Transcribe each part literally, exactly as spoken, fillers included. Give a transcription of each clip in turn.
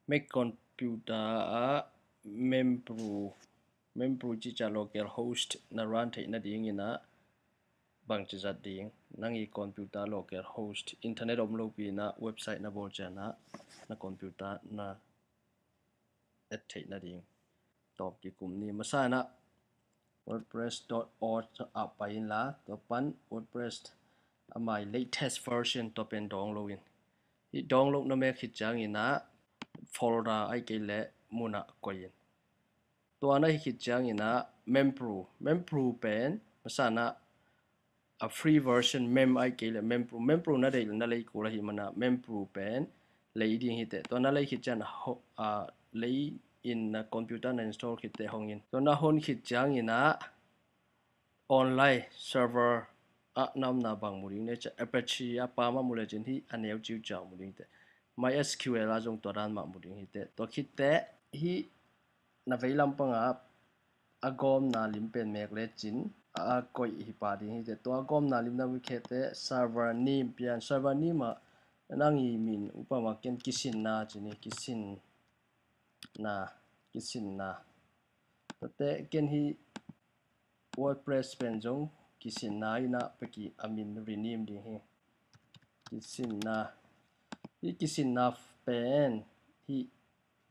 Mac computer ah Membrew, Membrew cih ciang local host na run theih nadingin ah bangci zat ding. Nang i computer local host, internet om lopi in ah website na bawl ciang ah na computer na et theih nading tawm kikum ni. Masa in ah wordpress dot org ah pai inla, tua pan WordPress a mai latest version tua pen download in. Hih download na mek khit ciangin ah folder ahih kei leh mun ah koih in. Tua na hih khit ciangin ah Membrew, Membrew pen masa in ah a free version, mem ahih kei leh Membrew, Membrew na deih leh na lei kul ahih man ah Membrew pen lei ding hi teh. Tua na lei khit ciang ah ho-, a, lei in na computer na install khit teh hong in. Tua na hon khit ciangin ah online server ah na omna bang mu ding ne, ciang Apache ah pa mah mu lecin hih a neu ciuciau mu ding teh. MySQL ah zong tua dan mah mu ding hi teh. Tua khit teh hih na veilam pang ah a gawmna lim pen mek lecin a koih hi pah ding hi teh. Tua a gawmna lim na mu khit teh server name pian, server name ah nang i min, upama ken Kisinna ci ni, Kisinna, Kisinna. Tua teh ken hih WordPress pen zong Kisinna in ah pek in a min rename ding hi. Kisinna. Hih Kisinna pen hih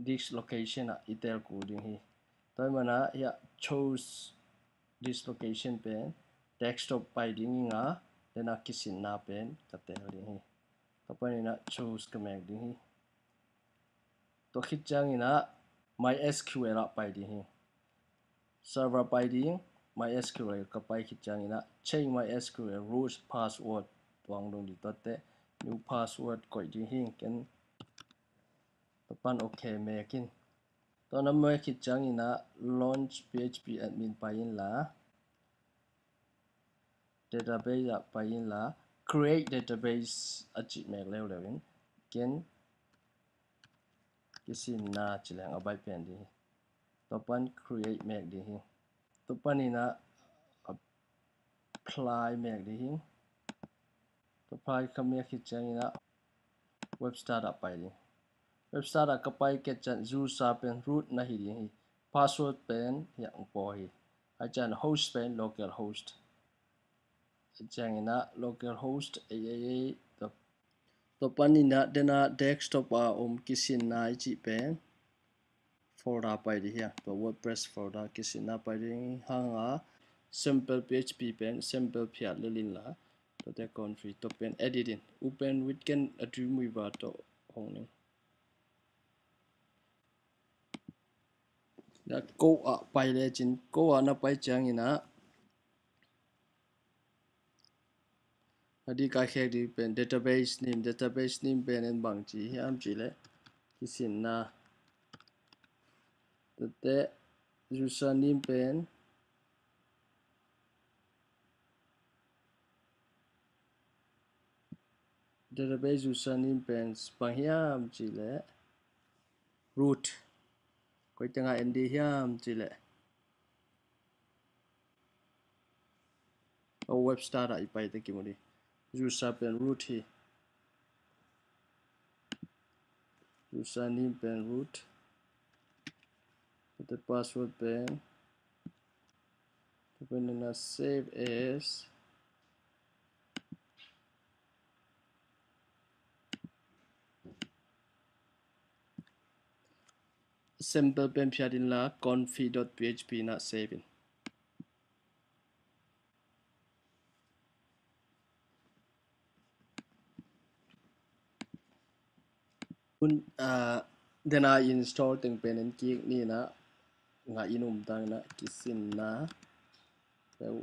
disk location ah i tel kul ding hi. Tua ahih man ah hiah choose disk location pen desktop pai ding hi a, tua in ah Kisinna pen ka tel ding hi. Tua pan in ah choose ka mek ding hi. Tua khit ciangin ah MySQL ah pai ding hi. Server pai ding, MySQL ka pai khit ciangin ah change MySQL root password tua hong dong ding. Tua teh new password koih ding hi. Ken tua pan OK mek in. Tua na mek khit ciangin ah launch P H P admin pai inla, database ah pai inla, create database a cih mek leuleu in, ken Kisinna ci leng a baih pen ding hi. Tua pan create mek ding hi. Tua pan in ah apply mek ding hi. Tua apply ka mek khit ciangin ah website ah pai ding. Website ah ka pai khit ciang user pen root na hi ding hi. Password pen hiah hong pua hi. Ahih ciang host pen local host. Ciangin ah local host ei ei ei. Tua, tua pan in ah tua in ah desktop a om Kisinna i cih pen folder pai ding hi a. Tua WordPress folder Kisinna pai ding hang a, sample P H P pen sample phiat lel inla, tua teh config, tua pen edit in. Open with ken a Dreamweaver tawh hong ning. Na core ah pai lecin, core ah na pai ciangin ah a ding kaikhek ding pen database name, database name pen en bangci hiam cih leh Kisinna. Tua teh username pen database username pen bang hiam cih leh root. Koi teng ah en ding hiam cih leh, o, website ah i pai teh kimu ding. User pen root hi. Username pen root. Tua teh password pen, tua pen in ah save as. Sample pen phiat inla config dot P H P in ah save in. Tun, ah, tua in ah install teng pen en kik ni in ah, ngah in um ta in ah, Kisinna. Tua